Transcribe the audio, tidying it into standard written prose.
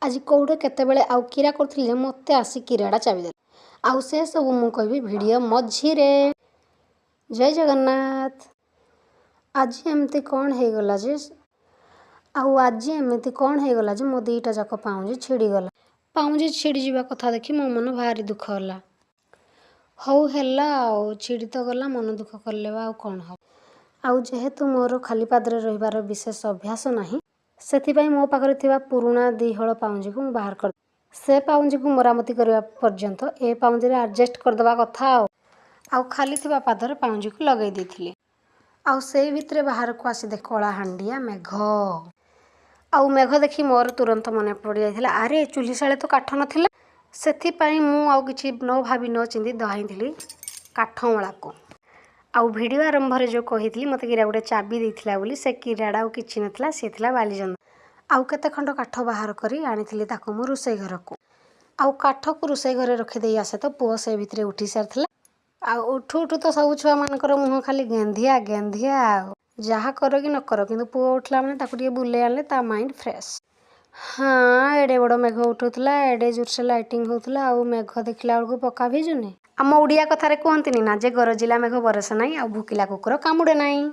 ଆଜି କେଉଁଠି କେତେବେଳେ ଆଉ କିରା କରୁଥିଲି ଯେ ମୋତେ ଆସି କିରାଟା ଚାବିଦେଲା। ଆଉ ସେ ସବୁ ମୁଁ କହିବି ଭିଡ଼ିଓ ମଝିରେ। ଜୟ ଜଗନ୍ନାଥ। ଆଜି ଏମିତି କ'ଣ ହେଇଗଲା ଯେ, ଆଉ ଆଜି ଏମିତି କ'ଣ ହେଇଗଲା ଯେ ମୋ ଦୁଇଟା ଯାକ ପାଉଁଜି ଛିଡ଼ିଗଲା। ପାଉଁଜି ଛିଡ଼ିଯିବା କଥା ଦେଖି ମୋ ମନ ଭାରି ଦୁଃଖ ହେଲା। ହଉ ହେଲା, ଆଉ ଛିଡ଼ି ତ ଗଲା, ମନ ଦୁଃଖ କଲେ ବା ଆଉ କ'ଣ ହେବ? ଆଉ ଯେହେତୁ ମୋର ଖାଲି ପାଦରେ ରହିବାର ବିଶେଷ ଅଭ୍ୟାସ ନାହିଁ, ସେଥିପାଇଁ ମୋ ପାଖରେ ଥିବା ପୁରୁଣା ଦୁଇହଳ ପାଉଁଜିକୁ ମୁଁ ବାହାର କରି ସେ ପାଉଁଜିକୁ ମରାମତି କରିବା ପର୍ଯ୍ୟନ୍ତ ଏ ପାଉଁଜିରେ ଆଡ଼ଜଷ୍ଟ କରିଦେବା କଥା। ଆଉ ଖାଲି ଥିବା ପାଦରେ ପାଉଁଜିକୁ ଲଗାଇ ଦେଇଥିଲି। ଆଉ ସେଇ ଭିତରେ ବାହାରକୁ ଆସି ଦେଖ, କଳାହାଣ୍ଡିଆ ମେଘ। ଆଉ ମେଘ ଦେଖି ମୋର ତୁରନ୍ତ ମନେ ପଡ଼ିଯାଇଥିଲା, ଆରେ ଚୁଲିଶାଳେ ତ କାଠ ନଥିଲା। ସେଥିପାଇଁ ମୁଁ ଆଉ କିଛି ନ ଭାବି ନ ଚିନ୍ତି ଧାଇଁଥିଲି କାଠମଳାକୁ। ଆଉ ଭିଡ଼ିଓ ଆରମ୍ଭରେ ଯେଉଁ କହିଥିଲି ମୋତେ କିରା ଗୋଟେ ଚାବି ଦେଇଥିଲା ବୋଲି, ସେ କିରାଟା ଆଉ କିଛି ନଥିଲା, ସେ ଥିଲା ବାଲିଚନ୍ଦନ। ଆଉ କେତେ ଖଣ୍ଡ କାଠ ବାହାର କରି ଆଣିଥିଲି ତାକୁ ମୁଁ ରୋଷେଇ ଘରକୁ। ଆଉ କାଠକୁ ରୋଷେଇ ଘରେ ରଖିଦେଇ ଆସେ ତ ପୁଅ ସେ ଭିତରେ ଉଠି ସାରିଥିଲା। ଆଉ ଉଠୁ ଉଠୁ ତ ସବୁ ଛୁଆମାନଙ୍କର ମୁହଁ ଖାଲି ଗେନ୍ଧିଆ ଗେନ୍ଧିଆ। ଆଉ ଯାହା କର କି ନ କର, କିନ୍ତୁ ପୁଅ ଉଠିଲା ମାନେ ତାକୁ ଟିକେ ବୁଲେଇ ଆଣିଲେ ତା ମାଇଣ୍ଡ ଫ୍ରେଶ୍। ହଁ, ଏଡ଼େ ବଡ଼ ମେଘ ଉଠୁଥିଲା, ଏଡ଼େ ଜୋରସେ ଲାଇଟିଂ ହେଉଥିଲା, ଆଉ ମେଘ ଦେଖିଲା ବେଳକୁ ପକ୍କା ଭିଜୁନି। ଆମ ଓଡ଼ିଆ କଥାରେ କୁହନ୍ତିନି ନା ଯେ ଗରଜିଲା ମେଘ ବରସେ ନାହିଁ ଆଉ ଭୁକିଲା କୁକୁର କାମୁଡ଼େ ନାହିଁ।